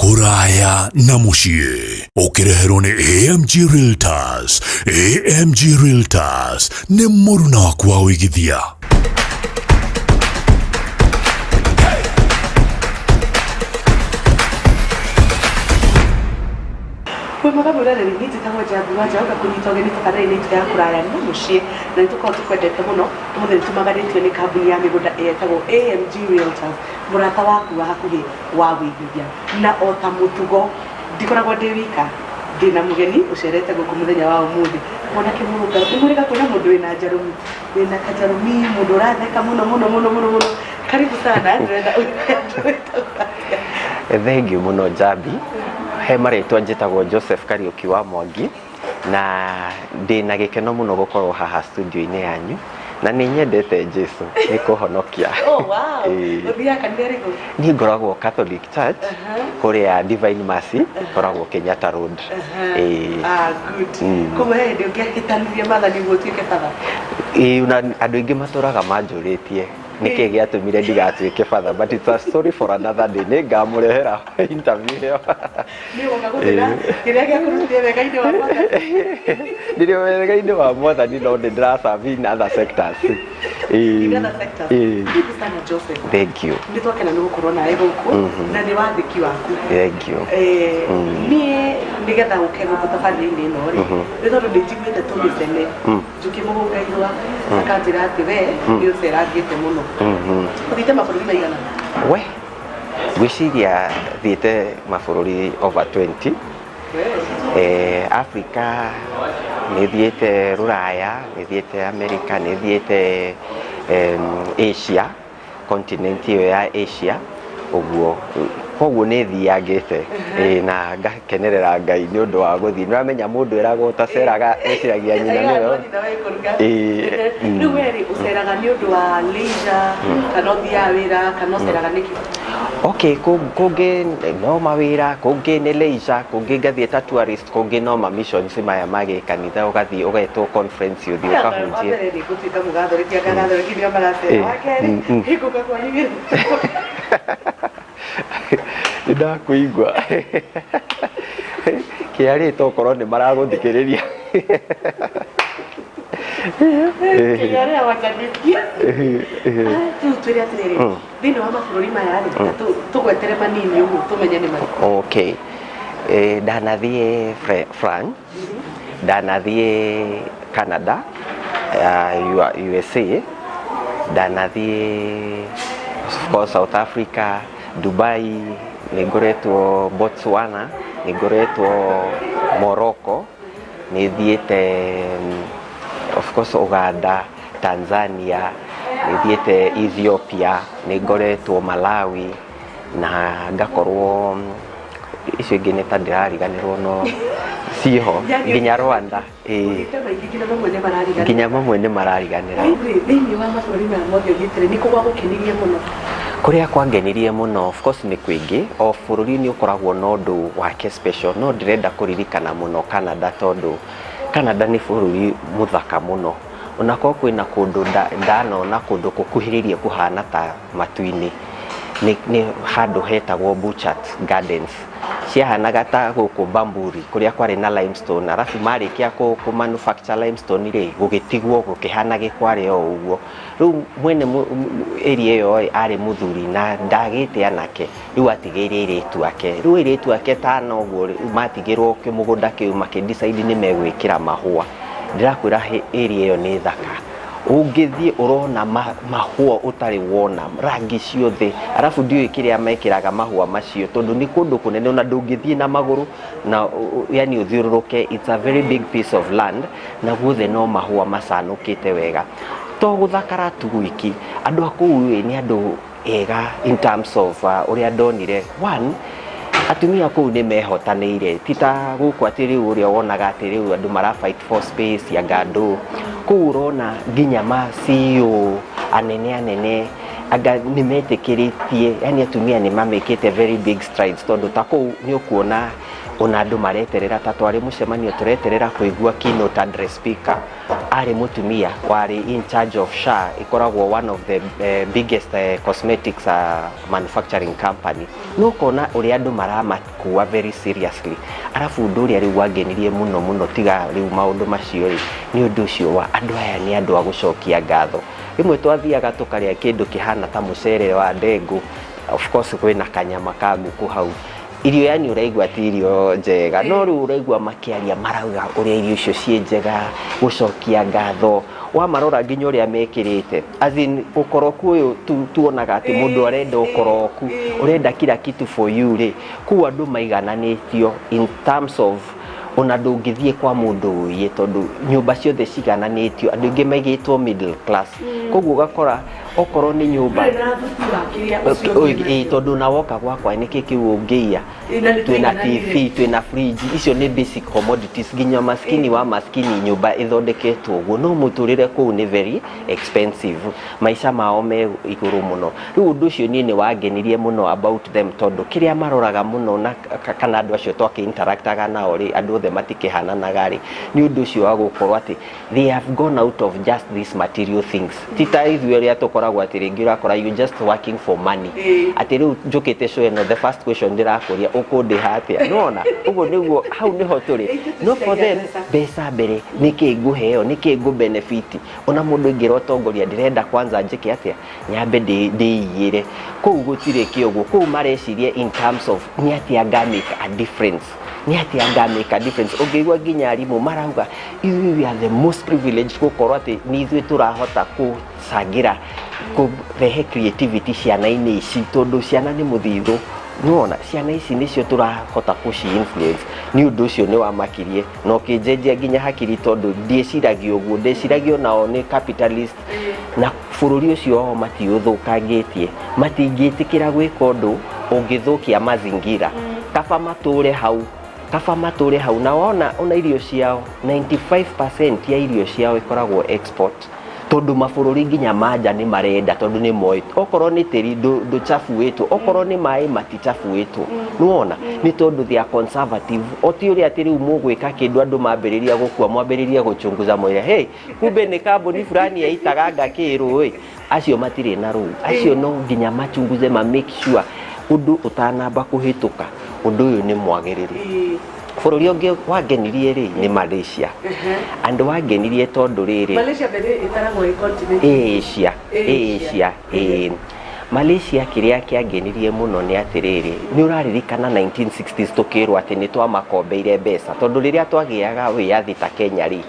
Kũraya na mũciĩ ũkĩreherwo nĩ AMG Realtors. AMG Realtors nĩ mũruna waku wa ũigithia. Wĩ mwega mwĩroreri, niĩ njĩtagwo Njambi wa Njaũ, ngakũnyita ũgeni tabarĩra-inĩ itũ ya kũraya na mũciĩ, na nĩ tũkoragwo tũkwendete mũno. Ũmũthĩ nĩ tumaganĩtio nĩ kambuni ya mĩgũnda ĩrĩa ĩtagwo AMG Realtors, mũrata waku wa hakuhĩ wa wĩigithia. Na o ta mũtugo, ndikoragwo ndĩ wika, ndĩna mũgeni ũcerete gũkũ mũthenya wa ũmũthĩ. Mwanake mũrũngarũ, nĩ mwĩrĩga kuona mũndũ wĩna njarũmi, wĩna kanjarũmi, mũndũ ũratheka mũno mũno mũno mũno mũno. Karibu sana, ndĩrenda ũtwĩre atĩa? Thengiũ mũno Njambi, he marĩtwa njĩtagwo Joseph Kariũki wa Mwangi na ndĩna gĩkeno mũno gũkorwo haha studio-inĩ yanyu na nĩ nyendete Jesu nĩ kũhonokia. Oh, wow. Ĩĩ. Ũthiaga kanitha ĩrĩkũ? Niĩ ngoragwo Catholic Church kũrĩa Divine Mercy ĩkoragwo Kenyatta Road. Ĩĩ. Ah, good. Koguo he hĩndĩ ũngĩahĩtanirie maathani ũguo ũtuĩke batha? Ĩĩ, na andũ aingĩ matũraga manjũrĩtie nĩkĩ gĩatũmire ndigatuĩke father, but it's a story for another day. Nĩ ngamũrehera interview ĩyo. Nĩ ũgoka gũthĩra kĩrĩa gĩakũrutire wega-inĩ wa mwathani. Ndĩrĩ wega-inĩ wa mwathani no nĩ ndĩraserve in other sectors. Ĩĩ. In other sectors. Ĩĩ. Karibu sana Joseph. Thank you. Nĩ twakena nĩ gũkorwo nawe gũkũ na nĩ wathĩki waku. Thank you. Niĩ nĩgetha ũke gũkũ tabarĩra-inĩ ĩno rĩ, nĩ tondũ nĩ njiguĩte tũmĩcene Njũkĩ Mũgũngairwa akanjĩra atĩ we nĩ ũcerangĩte mũno. Ũthiĩte mabũrũri maigana? We ngwĩciria thiĩte mabũrũri over 20. Africa nĩ thiĩte, Rũraya nĩ thiĩte, America nĩ thiĩte, Asia, continent ĩyo ya Asia ũguo. Koguo nĩ thiangĩte na ngakenerera Ngai nĩ ũndũ wa gũthiĩ. Nĩ ũramenya mũndũ eragwo ũtaceraga eciragia nyina nĩwe. Ĩĩ. Rĩu we rĩ, ũceraga nĩ ũndũ wa leisure kana ũthiaga wĩra kana ũceraga nĩkĩ? Okay, kũngĩ no mawĩra, kũngĩ nĩ leisure, kũngĩ ngathiĩ ta tourist, kũngĩ no ma missions maya ma gĩkanitha, ũgathiĩ ũgetwo conference ũthiĩ ũkahunjie. Wa mbere nĩ ngũtuĩka mũgathoreki, anga agathoreki nĩo maracera. Wa kerĩ nĩ ngũka kwanyu gĩthumo. Nĩ ndakũigua. Kĩarĩ tokorwo nĩ maragũthikĩrĩria. Kĩarĩ awanjanĩtie. Rĩu twĩre atĩrĩrĩ, thĩinĩ wa mabũrũri maya rĩ, ta tũgwetere manini ũguo tũmenye nĩ marĩkũ. Okay. Ndanathiĩ France, ndanathiĩ Canada, USA, ndanathiĩ of course South Africa, Dubai, nĩ ngoretwo Botswana, nĩ ngoretwo Morocco, nĩ thiĩte of course Uganda, Tanzania, nĩ thiĩte Ethiopia, nĩ ngoretwo Malawi na ngakorwo icio ingĩ nĩ ta ndĩrariganĩrwo no ciĩho nginya Rwanda. Ĩĩ. Ũthiĩte maingĩ nginya mamwe nĩ marariganĩra. Nginya mamwe nĩ marariganĩra. Rĩu rĩ, thĩinĩ wa mabũrũri maya mothe ũthiĩte rĩ, nĩ kũ gwagũkenirie mũno? Kũrĩa kwangenirie mũno, of course nĩ kũingĩ, o bũrũri nĩ ũkoragwo na ũndũ wake special, no ndĩrenda kũririkana mũno Canada tondũ Canada nĩ bũrũri mũthaka mũno. Onakorwo kwĩna kũndũ ndanona kũndũ gũkuhĩrĩirie kũhana ta matu-inĩ, nĩ handũ hetagwo Butchart Gardens. Ciahanaga ta gũkũ Bamburi kũrĩa kwarĩ na limestone, arabu marĩkia kũ manufacture limestone rĩ, gũgĩtigwo gũkĩhana gĩkware o ũguo. Rĩu mwene area ĩyo ĩ, arĩ mũthuri na ndagĩte anake, rĩu atigĩire airĩtu ake. Rĩu airĩtu ake ta ana ũguo rĩ, matigĩrwo kĩmũgũnda kĩu makĩ decide nĩ megwĩkĩra mahũa. Ndĩrakwĩra area ĩyo nĩ thaka. Ũngĩthiĩ ũrona mahũa ũtarĩ wona, rangi ciothe, arabu ndiũĩ kĩrĩa mekĩraga mahũa macio tondũ nĩ kũndũ kũnene ona ndũngĩthiĩ na magũrũ na yani ũthiũrũrũke, it's a very big piece of land na guothe no mahũa macanũkĩte wega. To gũthakara tu gwiki, andũ a kũu ĩ nĩ andũ ega in terms of ũrĩa ndonire. One, atumia kũu nĩ mehotanĩire, ti ta gũkũ atĩ rĩu ũrĩa wonaga atĩ rĩu andũ mara fight for space anga ndũ. Kũu ũrona nginya ma CEO anene anene Anga nĩ metĩkĩrĩtie, yani atumia nĩ mamĩkĩte very big strides, tondũ ta kũu nĩ ũkuona ona andũ mareterera, ta twarĩ mũcemanio tũreterera kũigua keynote address speaker arĩ mũtumia warĩ in charge of SHA, ĩkoragwo one of the biggest cosmetics manufacturing company. No ũkona ũrĩa andũ maramakua very seriously. Arabu ũndũ ũrĩa rĩu wangenirie mũno mũno, tiga rĩu maũndũ macio rĩ, nĩ ũndũ ũcio wa andũ aya nĩ andũ a gũcokia ngatho. Rĩmwe twathiaga tũkarĩa kĩndũ kĩhana ta mũcere wa ndengũ, of course kwĩna kanyama ka ngũkũ hau, irio yani ũraigua ti irio njega, no rĩu ũraigua makĩaria marauga ũrĩa irio icio ciĩ njega, gũcokia ngatho. Wamarora nginya ũrĩa mekĩrĩte, as in ũkoroku ũyũ tuonaga atĩ mũndũ arenda ũkoroku, ũrenda kila kitu for you rĩ, kũu andũ maigananĩtio in terms of ona ndũngĩthiĩ kwa mũndũ ũiye, tondũ nyũmba ciothe cigananĩtio, andũ aingĩ maigĩtwo middle class. Koguo ũgakora okorwo nĩ nyũmba Ndũrĩ na thuti wa kĩrĩa ũcio ũngĩ. Tondũ na woka gwakwa nĩkĩ kĩu ũngĩiya? Na nĩ Twĩna tũigananire. TV, twĩna fridge, icio nĩ basic commodities. Nginya maskini wa maskini nyũmba ĩthondeketwo ũguo, no mũtũrĩre kũu nĩ very expensive, maica mao me igũrũ mũno. Rĩu ũndũ ũcio niĩ nĩ wangenirie mũno about them, tondũ kĩrĩa maroraga mũno na kana andũ acio twakĩ interactaga nao rĩ, andũ othe matikĩhananaga rĩ, nĩ ũndũ ũcio wa gũkorwo atĩ they have gone out of just these material things. Ti ta ithuĩ ũrĩa tũkoragwo atĩ rĩngĩ ũrakora you just working for money. Atĩ rĩu njũkĩte show ĩno, the first question ndĩrakũria, ũkũndĩha atĩa? Nĩwona ũguo nĩguo hau nĩho tũrĩ. No for them, mbeca mbere, nĩkĩ ngũheo, nĩkĩ ngũ benefit? Ona mũndũ ingĩra ũtongoria ndĩrenda kwanza njĩke atĩa, nyambe ndĩiyĩre. Kũu gũtirĩ kĩ ũguo, kũu mareciria in terms of nĩ atĩa nga make a difference, nĩ atĩa nga make a difference. Ũngĩigua nginya arimũ marauga, ithuĩ we are the most privileged gũkorwo atĩ nĩ ithuĩ tũrahota gũcangĩra kũrehe creativity ciana-inĩ ici, tondũ ciana nĩ mũthithũ. Nĩwona ciana ici nĩcio tũrahota kũci influence. Nĩ ũndũ ũcio nĩ wamakirie na ũkĩnjenjia nginya hakiri, tondũ ndiĩciragia ũguo, ndeciragia onao nĩ capitalist na bũrũri ũcio wao matiũthũkangĩtie, matingĩtĩkĩra gwĩka ũndũ ũngĩthũkia mazingira. Kaba matũre hau, kaba matũre hau. Na wona ona irio ciao, 95% ya irio ciao ĩkoragwo export, tondũ mabũrũri nginya manja nĩ marenda, tondũ nĩ moĩ okorwo nĩ tĩri ndũchafuĩtwo, okorwo nĩ maĩ matichafuĩtwo. Nĩwona nĩ tondũ they are conservative. O ti ũrĩa atĩ rĩu mũgwĩka kĩndũ, andũ mambĩrĩria gũkua, mwambĩrĩria gũchunguza, mwĩre hey, kumbe nĩ kambuni fulani yaitaganga kĩrũĩ. Acio matirĩ na rũu, acio no nginya machunguze, ma make sure ũndũ ũtanamba kũhĩtũka ũndũ ũyũ nĩ mwagĩrĩru. Bũrũri ũngĩ wangenirie rĩ nĩ Malaysia. Andũ wangenirie tondũ rĩrĩ, Malaysia mbere ĩtaragwo ĩ continent. Asia. Asia. Asia, ĩĩ. Malaysia, kĩrĩa kĩangenirie mũno nĩ atĩrĩrĩ, nĩ ũraririkana 1960s tũkĩrwo atĩ nĩ twamakombeire mbeca, tondũ rĩrĩa twagĩaga wĩyathi ta Kenya rĩ,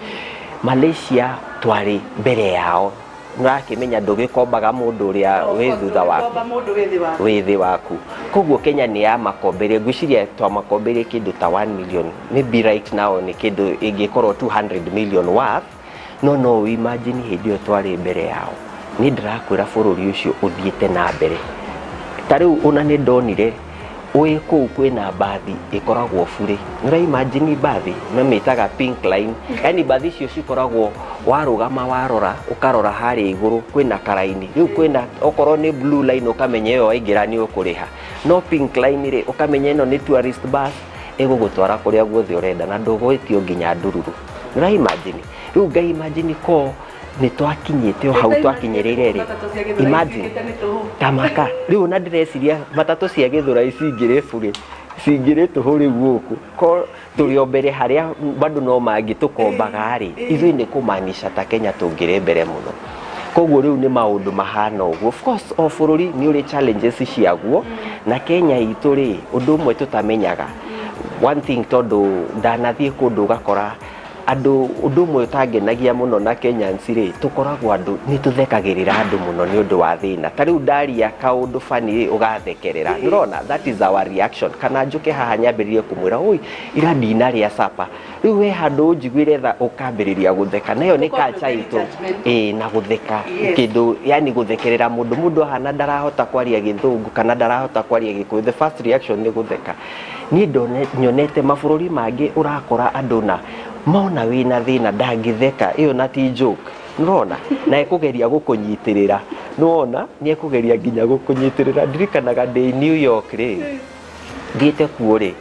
Malaysia twarĩ mbere yao. Nĩũrakĩmenya ndũgĩkombaga mũndũ ũrĩa wĩ thutha waku. Ndũgĩkomba mũndũ wĩ thĩ waku. Wĩ thĩ waku. Koguo Kenya nĩ yamakombeire, ngwĩciria twamakombeire kĩndũ ta 1 million, maybe right now nĩ kĩndũ ĩngĩkorwo 200 million worth. No imagine hĩndĩ ĩyo twarĩ mbere yao. Niĩ ndĩrakwĩra bũrũri ũcio ũthiĩte na mbere. Ta rĩu ona nĩ ndonire wĩ kũu kwĩna mbathi ĩkoragwo burĩ. Nĩ ũra imagine mbathi mamĩtaga Pink Line, yani mbathi icio cikoragwo warũgama warora ũkarora harĩa igũrũ kwĩna karaini. Rĩu kwĩna okorwo nĩ blue line, ũkamenya ĩyo waingĩra nĩ ũkũrĩha, no pink line rĩ, ũkamenya ĩno nĩ tourist bus ĩgũgũtwara kũrĩa guothe ũrenda na ndũgwĩtio nginya ndururu. Nĩ ũra imagine? Rĩu ngai imagine ko nĩ twakinyĩte o hau twakinyĩrĩire rĩ, imagine tamaka rĩu ona ndĩreciria matatũ cia Gĩthũrai cingĩrĩ burĩ, cingĩrĩ tũhũ. Rĩu gũkũ ko tũrĩ o mbere harĩa bado no mangĩtũkombaga rĩ, ithuĩ nĩ kũmaanisha ta Kenya tũngĩrĩ mbere mũno. Koguo rĩu nĩ maũndũ mahana ũguo. Of course o bũrũri nĩ ũrĩ challenges ciaguo, na Kenya itũ rĩ, ũndũ ũmwe tũtamenyaga, one thing, tondũ ndanathiĩ kũndũ ũgakora andũ, ũndũ ũmwe ũtangenagia mũno na Kenyans rĩ, tũkoragwo andũ nĩ tũthekagĩrĩra andũ mũno nĩ ũndũ wa thĩna. Ta rĩu ndaria kaũndũ funny rĩ, ũgathekerera. Nĩ ũrona, that is our reaction. Kana njũke haha nyambĩrĩrie kũmwĩra, oi, ira ndinarĩa supper, rĩu we handũ ũnjiguĩre tha, ũkambĩrĩria gũtheka. Nayo nĩ Ũkorwo culture very itũ. Judgmental. Ĩĩ, na gũtheka. Kĩndũ yani gũthekerera mũndũ, mũndũ ahana ndarahota kwaria Gĩthũngũ kana ndarahota kwaria Gĩkũyũ, the first reaction nĩ gũtheka. Niĩ nyonete mabũrũri mangĩ ũrakora andũ na Mona wĩna thĩna ndangĩtheka, ĩyo na ti joke. Nĩwona? Na ekũgeria gũkũnyitĩrĩra. Nĩwona? Nĩ ekũgeria nginya gũkũnyitĩrĩra. Ndirikanaga ndĩ New York rĩ, thiĩte kuo rĩ,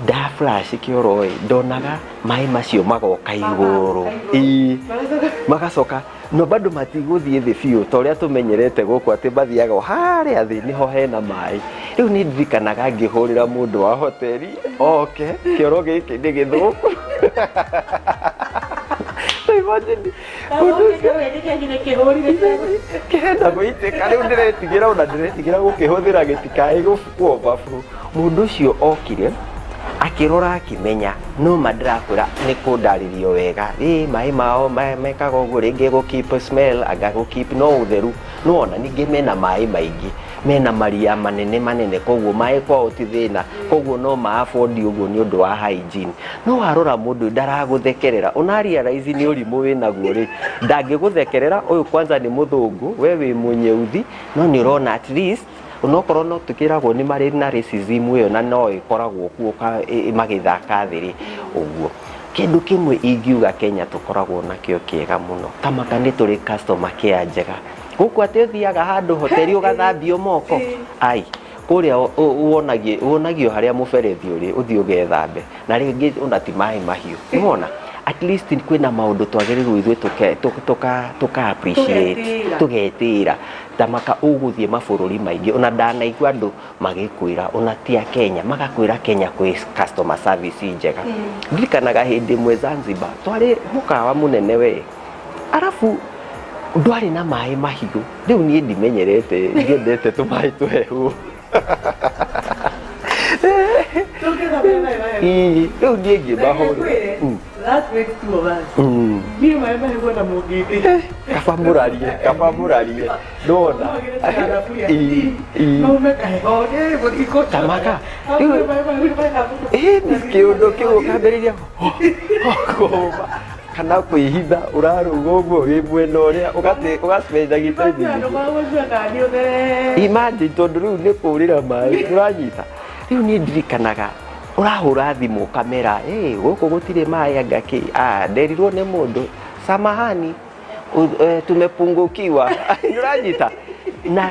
nda flash kĩoro ĩ, ndonaga maĩ macio magoka igũrũ. Ĩĩ. Magacoka no bado matigũthiĩ thĩ biũ ta ũrĩa tũmenyerete gũkũ atĩ mathiaga o harĩa thĩ nĩho hena maĩ. Rĩu nĩ ndirikanaga ngĩhũrĩra mũndũ wa hoteli oke kĩoro gĩkĩ nĩ gĩthũku. So imagine mũndũ ũcio kĩrenda gũitĩka rĩu ndĩretigĩra ona ndĩretigĩra gũkĩhũthĩra gĩtikae gũ overflow. Mũndũ ũcio okire akĩrora akĩmenya no ma ndĩrakwĩra nĩ kũndarĩrio wega ĩ maĩ mao mekaga ũguo rĩngĩ gũ keep smell anga gũ keep no ũtheru nĩwona ningĩ mena maĩ maingĩ mena maria manene manene koguo maĩ kwao ti thĩna koguo no ma afford ũguo nĩ ũndũ wa hygiene no warora mũndũ ũyũ ndaragũthekerera ona realize nĩ ũrimũ wĩnaguo rĩ ndangĩgũthekerera ũyũ kwanza nĩ mũthũngũ we wĩ mũnyeuthi no nĩ ũrona at least onokorwo no tũkĩragwo nĩ marĩ na racism ĩyo na no ĩkoragwo kuo magĩthaka thĩ rĩ ũguo kĩndũ kĩmwe ingiuga Kenya tũkoragwo nakĩo kĩega mũno tamaka nĩ tũrĩ customer care njega gũkũ atĩ ũthiaga handũ hoteli ũgathambio moko ai kũrĩa wonagio harĩa mũberethi ũrĩ ũthiĩ ũgethambe na rĩngĩ ona ti maĩ mahiũ nĩwona at least kwĩna maũndũ twagĩrĩirwo ithuĩ tũka appreciate tũgetĩĩra tamaka ũgũthiĩ mabũrũri maingĩ ona ndanaigua andũ magĩkwĩra ona ti a Kenya magakwĩra Kenya kwĩ customer service njega. Ndirikanaga hĩndĩ ĩmwe Zanzibar twarĩ mũkawa mũnene we arabu ndwarĩ na maĩ mahiũ rĩu niĩ ndimenyerete ndiendete tũmaĩ tũhehu Ii, rĩu niĩ ngĩmahũrĩra. That makes two of us. Niĩ maĩ mahehu ona mũngĩndĩ. Kaba mũrarie, kaba mũrarie. Ndona. Ii, ii. Maume kaheho, ĩ mũtikũ. Tamaka. Rĩu ĩni kĩũndũ kĩu ũkambĩrĩria kũhũma kana kwĩhitha ũrarũga ũguo wĩ mwena ũrĩa ũgate ũgaspend ndagĩka nyingĩ. Imagine tondũ rĩu nĩ kũrĩra maĩ ũranyita. Rĩu niĩ ndirikanaga ũrahũra thimũ ũkamera hey, gũkũ gũtirĩ maĩ anga kĩ ah, nderirwo nĩ mũndũ samahani tumepungukiwa nĩũranyita na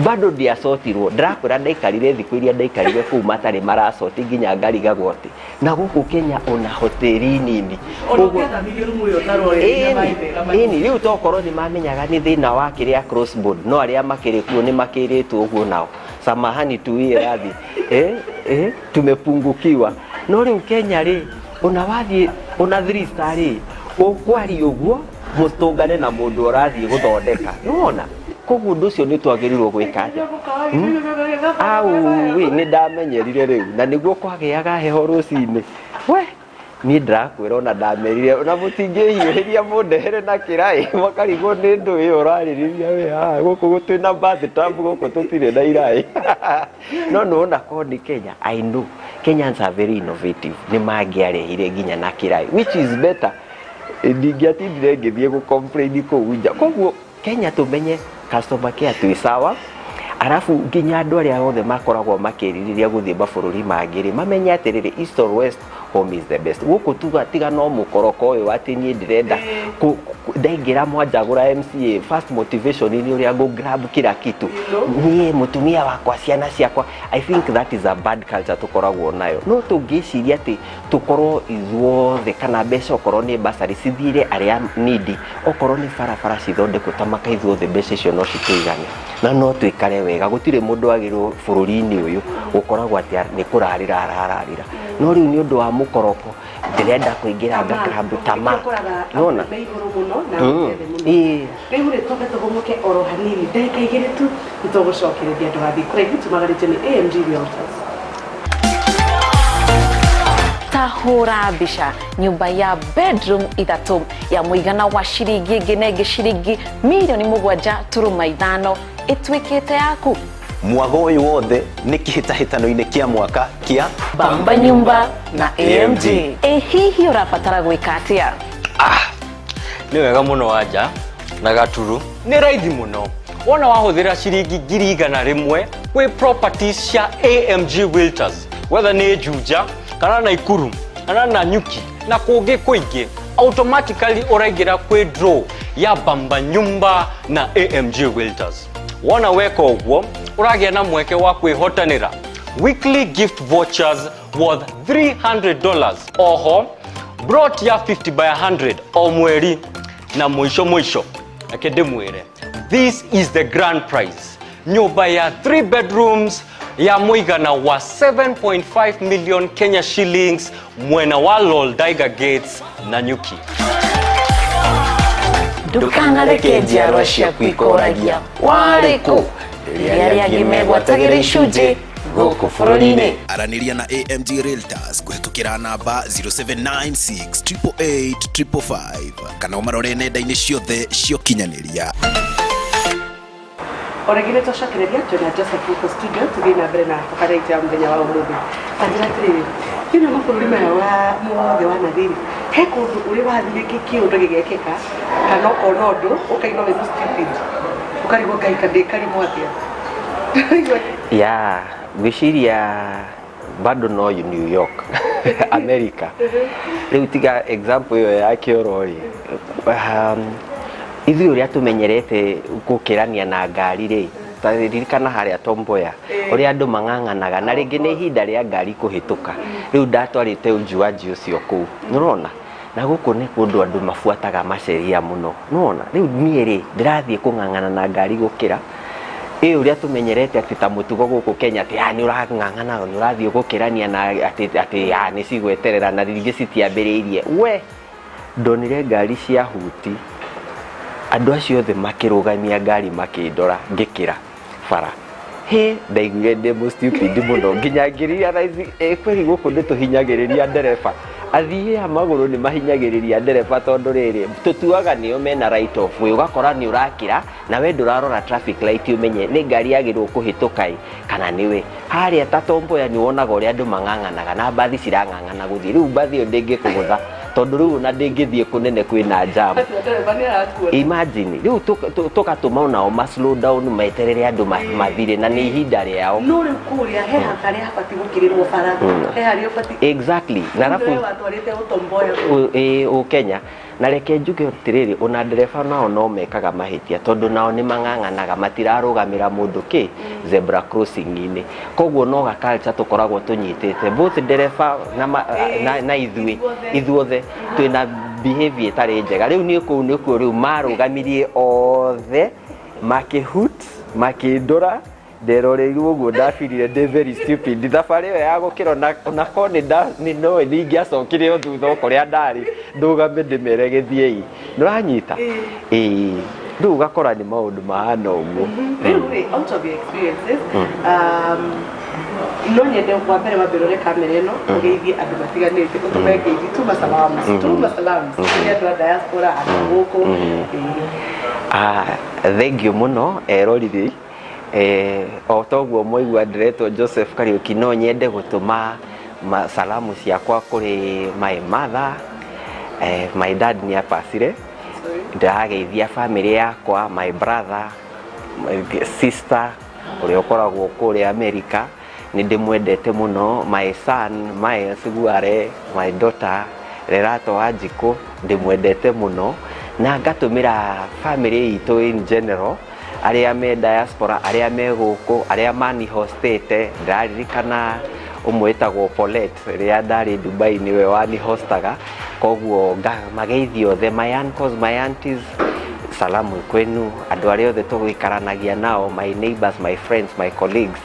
bado ndiacotirwo ndĩrakwĩra ndaikarire thikũ iria ndaikarire kũu matarĩ maracoti nginya ngarigagwo atĩ na gũkũ Kenya ona hoteli nini ĩni rĩu tokorwo nĩ mamenyaga nĩ thĩna wa kĩrĩa cross board no arĩa makĩrĩ kuo nĩ makĩrĩtwo ũguo nao samahani tuwie radhi tumepungukiwa no rĩu Kenya rĩ ona wathiĩ ona three star rĩ ũkwaria ũguo mũtũngane na mũndũ ũrathiĩ gũthondeka nĩwona koguo ũndũ ũcio nĩ twagĩrĩirwo gwĩka atĩa au nĩ ndamenyerire rĩu na nĩguo kwagĩaga heho rũcinĩ we niĩ ndĩrakwĩra ona ndamerire ona mũtingĩhiũhĩria mũndehere na kĩraĩ makarigwo nĩ ndũ ĩyo ũrarĩrĩria we haha gũkũ gũtwĩ na bathtub gũkũ tũtirĩ na iraĩ no nĩwona korwo nĩ Kenya I know Kenyans are very innovative nĩ mangĩarehire nginya na kĩraĩ which is better ndingĩatindire ngĩthiĩ gũ complain kũu nja koguo Kenya tũmenye customer care twĩ sawa arabu nginya andũ arĩa othe makoragwo makĩrirĩria gũthiĩ mabũrũri mangĩ rĩ mamenye atĩrĩrĩ east or west home is the best gũkũ tuga tiga no mũkoroko ũyũ atĩ niĩ ndĩrenda ndaingĩra mwanjagũra MCA first motivation nĩ ũrĩa ngũ grab kila kitu niĩ mũtumia wakwa ciana ciakwa I think that is a bad culture tũkoragwo nayo no tũngĩciria atĩ tũkorwo ithuothe kana mbeca okorwo nĩ basarĩ cithiire arĩa needy okorwo nĩ barabara cithondekwo ta maka ithuothe mbeca icio no citũigane na no tũikare wega gũtirĩ mũndũ wagĩrĩirwo bũrũri-inĩ ũyũ gũkoragwo atĩ nĩ kũrarĩra arararĩra no rĩu nĩ ũndũ wa mũkoroko ndĩrenda kũingĩra ngaklabu tama nona me igũrũ mũno na thĩ mũno rĩu rĩ twambe tũhũmũke oro hanini ndagĩka igĩrĩ tu nĩtũgũcokereria ndũgathiĩ kũraihu tumagarĩtio nĩ AMG Realtors. Ta hũra mbica nyũmba ya bedroom ithatũ ya mũigana wa ciringi ĩngĩ na ĩngĩ ciringi mirioni 7.5 ĩtuĩkĩte yaku. Mwago ũyũ wothe nĩ kĩhĩtahĩtano-inĩ kĩa mwaka kĩa Bamba Nyumba na AMG. Ĩ hihi ũrabatara gwĩka atĩa? Ah, nĩ wega mũno wanja na gaturu nĩ raithi mũno wona wahũthĩra ciringi 100,000 kwĩ properties cia AMG Realtors whether nĩ Juja kana Naikuru. na Nanyuki na kũngĩ kũingĩ, automatically ũraingĩra kwĩ draw ya Bamba Nyumba na AMG Realtors. Wona weka ũguo, ũragĩa na mweke wa kwĩhotanĩra weekly gift vouchers worth $300, oho brot ya 50 by 100 o mweri. Na mũico mũico, reke ndĩmwĩre, this is the grand prize: nyũmba ya 3 bedrooms ya mũigana wa 7.5 million Kenya shillings mwena wa Loldaiga Gates, Nanyuki. Ndũkanareke njiarwa ciaku ikoragia warĩ kũ rĩrĩa arĩa angĩ megwatagĩra icunjĩ gũkũ bũrũri-inĩ. Aranĩria na AMG Realtors kũhetũkĩra namba 0796 888 555 kana ũmarore nenda-inĩ ciothe cia ũkinyanĩria. O rĩngĩ nĩ twacokereria twĩna Joseph gũkũ studio, tũthiĩ na mbere na tabarĩra itũ ya mũthenya wa ũmũthĩ. Ta njĩra atĩrĩrĩ, thĩinĩ wa mabũrũri maya wa mothe wanathiĩ, he kũndũ ũrĩ wathiĩ kĩũndũ gĩgekĩka kana ũkona ũndũ ũkaigua wĩ stupid, ũkarigwo, "Ngai, ndĩ karimũ atĩa?" Ya, ngwĩciria bado no New York, America. Rĩu tiga example ĩyo ya kĩoro rĩ, ithuĩ ũrĩa tũmenyerete gũkĩrania na ngari rĩ, ta ririkana harĩa Tom Mboya ũrĩa andũ mang'ang'anaga na rĩngĩ nĩ ihinda rĩa ngari kũhĩtũka. Rĩu ndatwarĩte ujuaji ũcio kũu, nĩũrona, na gũkũ nĩ kũndũ andũ mabuataga maceria mũno, nĩwona. Rĩu niĩ rĩ, ndĩrathiĩ kũng'ang'ana na ngari gũkĩra ĩ ũrĩa tũmenyerete atĩ ta mũtugo gũkũ Kenya, atĩ nĩ ũrang'ang'ana, nĩ ũrathiĩ gũkĩrania na atĩ nĩ cigweterera na rĩngĩ citiambĩrĩirie. We ndonire ngari cia huti, andũ acio othe makĩrũgamia ngari makĩndora ngĩkĩra bara. He ndaiguire ndĩ mũ stupid mũno nginya ngĩ-realize kweli gũkũ nĩ tũhinyagĩrĩria ndereba. Athii a magũrũ nĩ mahinyagĩrĩria ndereba, tondũ rĩrĩ, tũtuaga nĩo mena right of way. Ũgakora nĩ ũrakĩra na we ndũrarora traffic light ũmenye nĩ ngari yagĩrĩirwo kũhĩtũka ĩ kana nĩwe. Harĩa ta Tom Mboya nĩ wonaga ũrĩa andũ mang'ang'anaga na mbathi cirang'ang'ana gũthiĩ. Rĩu mbathi ĩyo ndĩngĩkũgũtha, tondũ rĩu ona ndĩngĩthiĩ kũnene, kwĩna jam. Ndereba nĩ arakuona. Imagine rĩu tũgatũma onao ma slow down meterere andũ mathire, na nĩ ihinda rĩao. No rĩu kũrĩa he harĩa habatiĩ gũkĩrĩrwo bara, he harĩa ũbatiĩ. Exactly, na arabu we watwarĩte ũtomboya. Ĩ, ũ Kenya. Na reke njuge atĩrĩrĩ, ona ndereba nao no mekaga mahĩtia, tondũ nao nĩ mang'ang'anaga, matirarũgamĩra mũndũ kĩ zebra crossing-inĩ. Koguo no ga culture tũkoragwo tũnyitĩte, both ndereba na ithuĩ ithuothe twĩna behavior ĩtarĩ njega. Rĩu niĩ kũu nĩkuo rĩu marũgamirie othe, makĩhut, makĩndora, nderoreirwo ũguo, ndabirire ndĩ very stupid thabarĩ ĩyo ya gũkĩra. Ona korwo nĩ noĩ nĩ ingĩacokire o thutha o kũrĩa ndarĩ, ndũgame ndĩmere gĩthiĩi, nĩũranyita? Ĩĩ, rĩu ũgakora nĩ maũndũ mahana ũguo. Rĩu rĩ, out of your experiences, no nyende wa mbere ũre kamera ĩno ũgeithie andũ matiganĩte, ũtũme ngeithi, tuma salams, tuma salams kũrĩ andũ a diaspora, andũ a gũkũ. Ĩĩ. Ah, thank you mũno eroriri. O toguo mwaigua, ndĩretwo Joseph Kariũki. No nyende gũtũma salamu ciakwa kũrĩ my mother, my dad nĩ apacire. Ndĩrageithia family yakwa, my brother, my sister ũrĩa ũkoragwo kũrĩa America, nĩ ndĩmwendete mũno, my son Miles Guare, my daughter Lerato Wanjikũ, ndĩmwendete mũno, na ngatũmĩra family itũ in general, arĩa me diaspora, arĩa me gũkũ, arĩa mani hostĩte. Ndĩraririkana ũmwe wĩtagwo Paulette, rĩrĩa ndarĩ Dubai nĩwe wani hostaga, koguo mageithio othe, my uncles, my aunties, salamu kwenu, andũ arĩa othe tũgũikaranagia nao, my neighbors, my friends, my colleagues,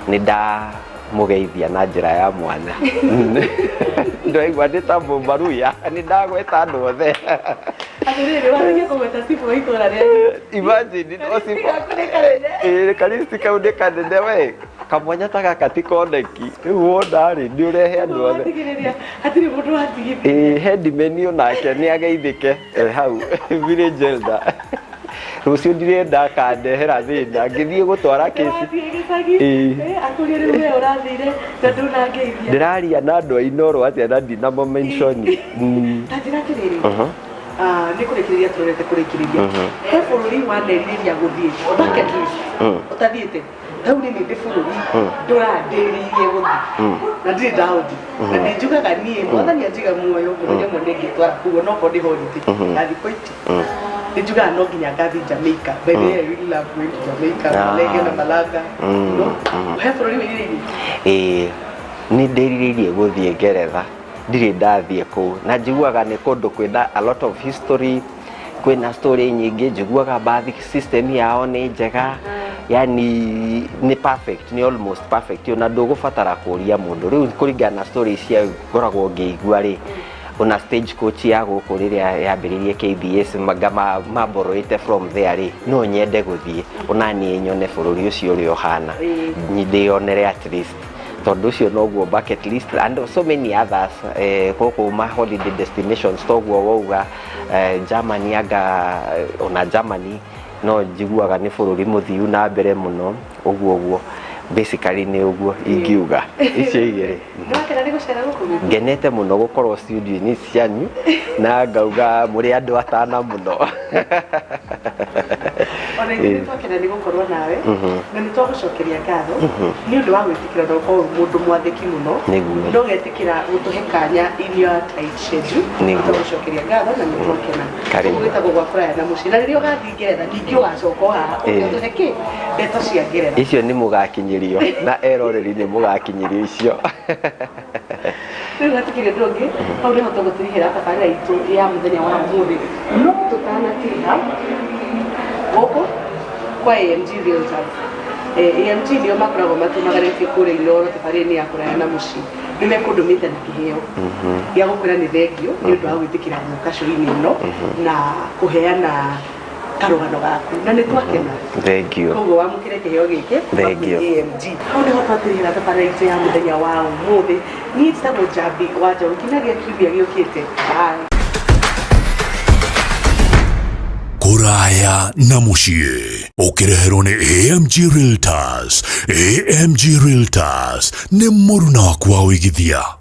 nĩ ndamũgeithia na njĩra ya mwanya. Ndaigua ndĩ ta Mũmaruya, nĩ ndagweta andũ othe. Atĩrĩrĩ, watigia kũgweta cibũ wa itũũra rĩanyu. Imagine, no cibũ. Gaku nĩ kanene. Ĩĩ, karisti kau nĩ kanene we, kamwanya ta gaka ti koneki. Rĩu wona rĩ, nĩ ũrehe andũ othe. Watigĩrĩria hatirĩ mũndũ watigithia. Ĩĩ, headman onake nĩ ageithĩke hau, village elder. Rũciũ ndirenda akandehera thĩna ngĩthiĩ gũtwara kĩci. Wathiĩ gĩcagi. Ĩĩ. Akũria rĩu we ũrathire na ndũnangeithia. Ndĩraria na andũ a Inooro atĩa na ndinamo mention? Ta njĩra atĩrĩrĩ, nĩ kũrĩkĩrĩria tũrorete kũrĩkĩrĩria, he bũrũri wanerirĩria gũthiĩ, bucket list, ũtathiĩte? Rĩu niĩ nĩ ndĩ bũrũri ndũrandĩrĩirie gũthiĩ na ndirĩ ndaũthiĩ, na nĩ njugaga niĩ Mwathani anjiga muoyo, mũthenya ũmwe nĩ ngĩtwara kuo, no korwo ndĩ holiday ya thikũ 80. Nĩ njugaga no nginya ngathiĩ Jamaica. By the way, I really love going to Jamaica. Malenge na Malanga. No he bũrũri wĩrirĩirie? Ĩĩ, nĩ ndĩrirĩirie gũthiĩ Ngeretha, ndirĩ ndathiĩ kũu, na njiguaga nĩ kũndũ kwĩna a lot of history, kwĩna story nyingĩ. Njiguaga bathi system yao nĩ njega, yani nĩ perfect, nĩ almost perfect, ona ndũgũbatara kũria mũndũ. Rĩu kũringana na story cia ngoragwo ngĩigua rĩ, ona stage coach ya gũkũ rĩrĩa yambĩrĩirie KBS manga mamboroete from there rĩ, no nyende gũthiĩ ona niĩ nyone bũrũri ũcio ũrĩa ũhana, ndĩyonere at least, tondũ ũcio noguo bucket list and so many others, gũkũ ma holiday destinations toguo wauga, Germany, anga ona Germany no njiguaga nĩ bũrũri mũthiu na mbere mũno. Ũguo ũguo, basically nĩ ũguo ingiuga icio igĩrĩ. Nĩ wakena nĩ gũcera gũkũ gwitũ? Ngenete mũno gũkorwo studio-inĩ cianyu, na ngauga mũrĩ andũ atana mũno. Ona ithuĩ nĩ twakena nĩ gũkorwo nawe, na nĩ twagũcokeria ngatho nĩ ũndũ wa gwĩtĩkĩra na ũkorwo wĩ mũndũ mwathĩki mũno na ũgetĩkĩra gũtũhe kanya in your tight schedule. Twagũcokeria ngatho na nĩ twakena. Karibu. Ũguo gwĩtagwo gwa kũraya na mũciĩ, na rĩrĩa ũgathiĩ Ngeretha ningĩ ũgacoka o haha ũke ũtũhe kĩ ndeto cia Ngeretha. Icio nĩ mũgakinyĩrio, na eroreri nĩ mũgakinyĩrio icio. Rĩu hatikĩrĩ ũndũ ũngĩ, hau nĩho tũgũtirihĩra tabarĩra itũ ya mũthenya wa ũmũthĩ. No tũtanatiriha, gũkũ kwa AMG Realtors, AMG nĩo makoragwo matumagarĩtie kũrĩa Inooro tabarĩra-inĩ ya kũraya na mũciĩ. Nĩ mekũndũmĩte na kĩheo gĩa gũkwĩra nĩ thengio nĩ ũndũ wa gwĩtĩkĩra gũka cũinĩ ĩno na kũheana karũgano gaku, na nĩ twakena. Thank you. Koguo wamũkĩre kĩheo gĩkĩ kuma Thank kwĩ you. AMG. Hau nĩho twatirihĩra tabarĩra itũ ya mũthenya wa ũmũthĩ. Niĩ njĩtagwo Njambi wa Njaũ, nginyagia kiumia gĩũkĩte, bye. Kũraya na mũciĩ ũkĩreherwo nĩ AMG Realtors. AMG Realtors nĩ mũruna waku wa ũigithia.